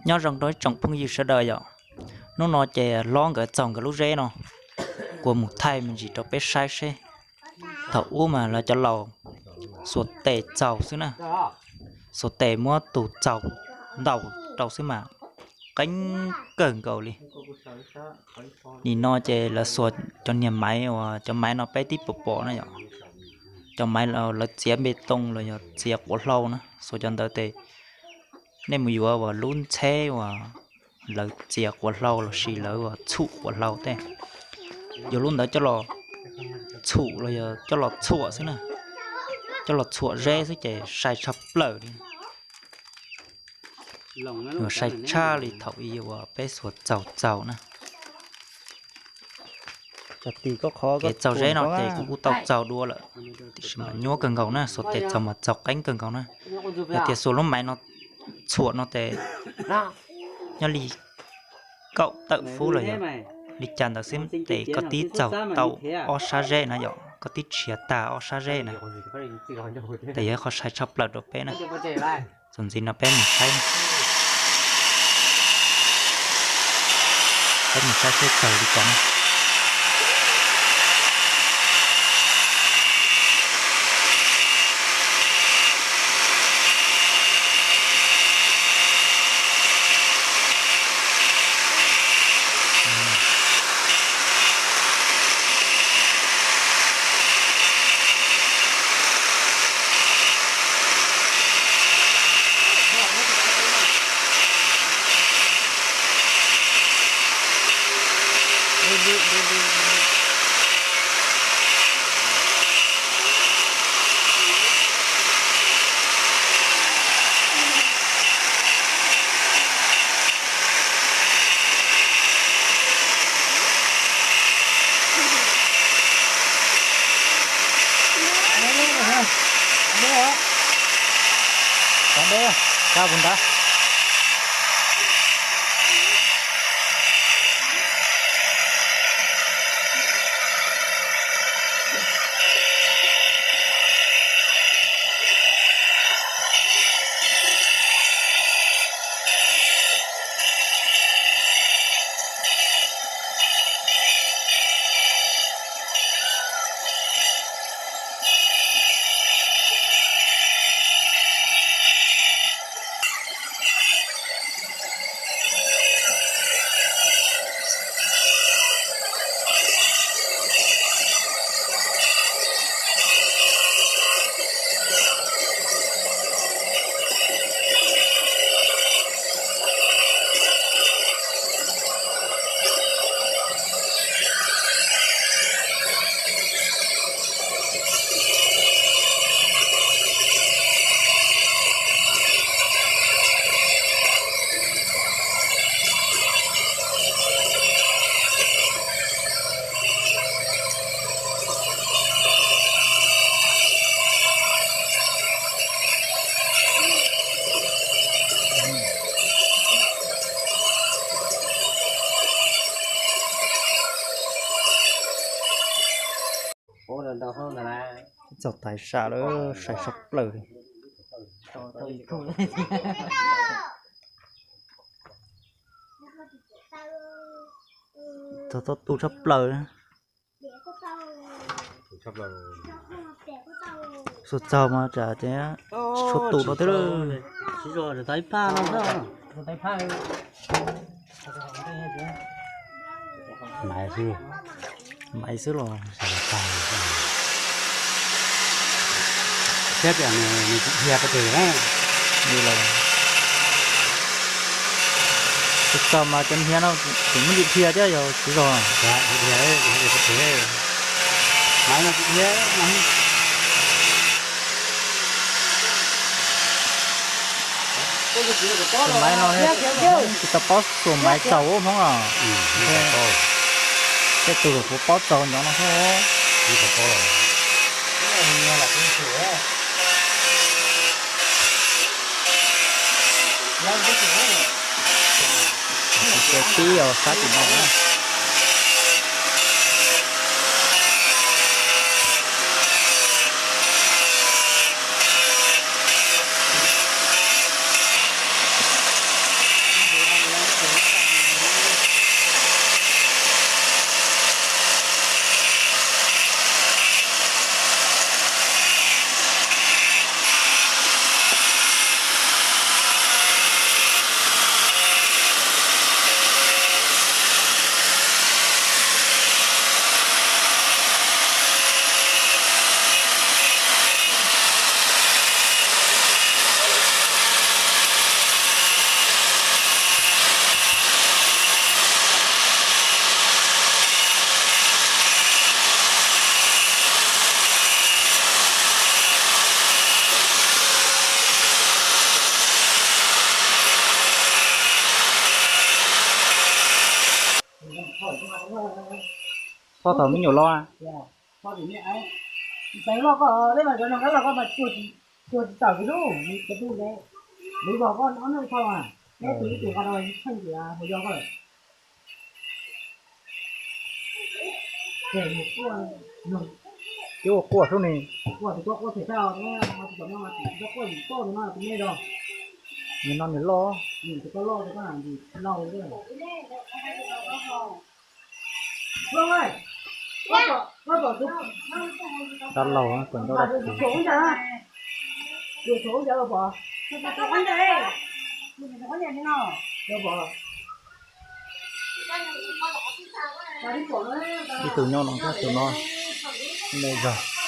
Nyob zoo rau ib tsoom phooj ywg sawv daws yom. Hnub no ces hlob nkawd txaug nkawd lub zeb no, kuv mus thaij me ntsis rau peb saib seb. Thaum ub mas lawv cov laus xuas tes txaug xwb na, xuas tes muab tus txaug ntaus rau xwb mas qeeb kawg nkaus li. Nim no ces lawv xuas cov niag maiv uas cov maiv no peb twb pom pom na yom, cov maiv lawv txiav npe tooj los yog txiav quav hlau na, xuas cov ntawd ces nej mus yuav uas lub ntxheb uas lawv txiav quav hlau lossis lawv uas txhum quav hlau tej, yuav lub ntawd coj los txhum los yog coj los txhuam xwb na, coj los txhuam zeb xwb ces sai tshaj plaws li. Yuav sai tshaj li thaum ub uas peb xuas txaug txaug na. Kev txaug zeb no ces kuv kuj tau txaug dua lawm, tiam sis mas nyuaj kawg nkaus na, xuas tes txaug mas txaug qeeb kawg nkaus na. Yog tias xuas lub maiv no txhuam no ces nyob li kaum tawm fub los yog li cas ntawd xwb ces koj twb txaug tau ob sab zeb na yom, koj twb tshiav tag ob sab zeb na. Ces yog qhov sai tshaj plaws rau peb na. Txuas ntxiv no peb mus saib, peb mus saib seb txaug li cas na. Txaug tais sam lawm, sai tshaj plaws li. Txaug tau tu tshaj plaws. Xuas txaug mas tsam ces tsis tshua tu no thiab lawm. Maiv xwb, maiv xwb los. Thiab tias nws tsis dhia pes tsawg na. Li los, xuas txaug mas cov hniav no kuv muab ntsis dhia thiab yog tsis zog. Maiv no tsis dhia. Tus maiv no tsis tau paub xuas maiv txaug ub Hmoob os. Tej tus luam puav paub txaug nyob no xwb. Ces tib os sab tim no na. Txhob thaum me nyuam los. Txhob thaum me nyuam, peb los koj, peb mas cov no koj los koj mas cuag tsis tawm kiag lub, cov tub ntev, lub zog koj ob hnub thauj mas, neb tus ib tug nqa rau ib tsheej ces hauv yog koj lawm. Ces mus quaj, ib ua quaj xwb ne. Quaj tus koj quaj them tag, tus cov no mas tus koj quaj yim toj tus no tus me zog. Nws no nws loj. Tus koj loj tus koj hais ntsis lauj. Dab laug kom ncauj dab tsi. Ib tug nyob no thiab tus no me zog.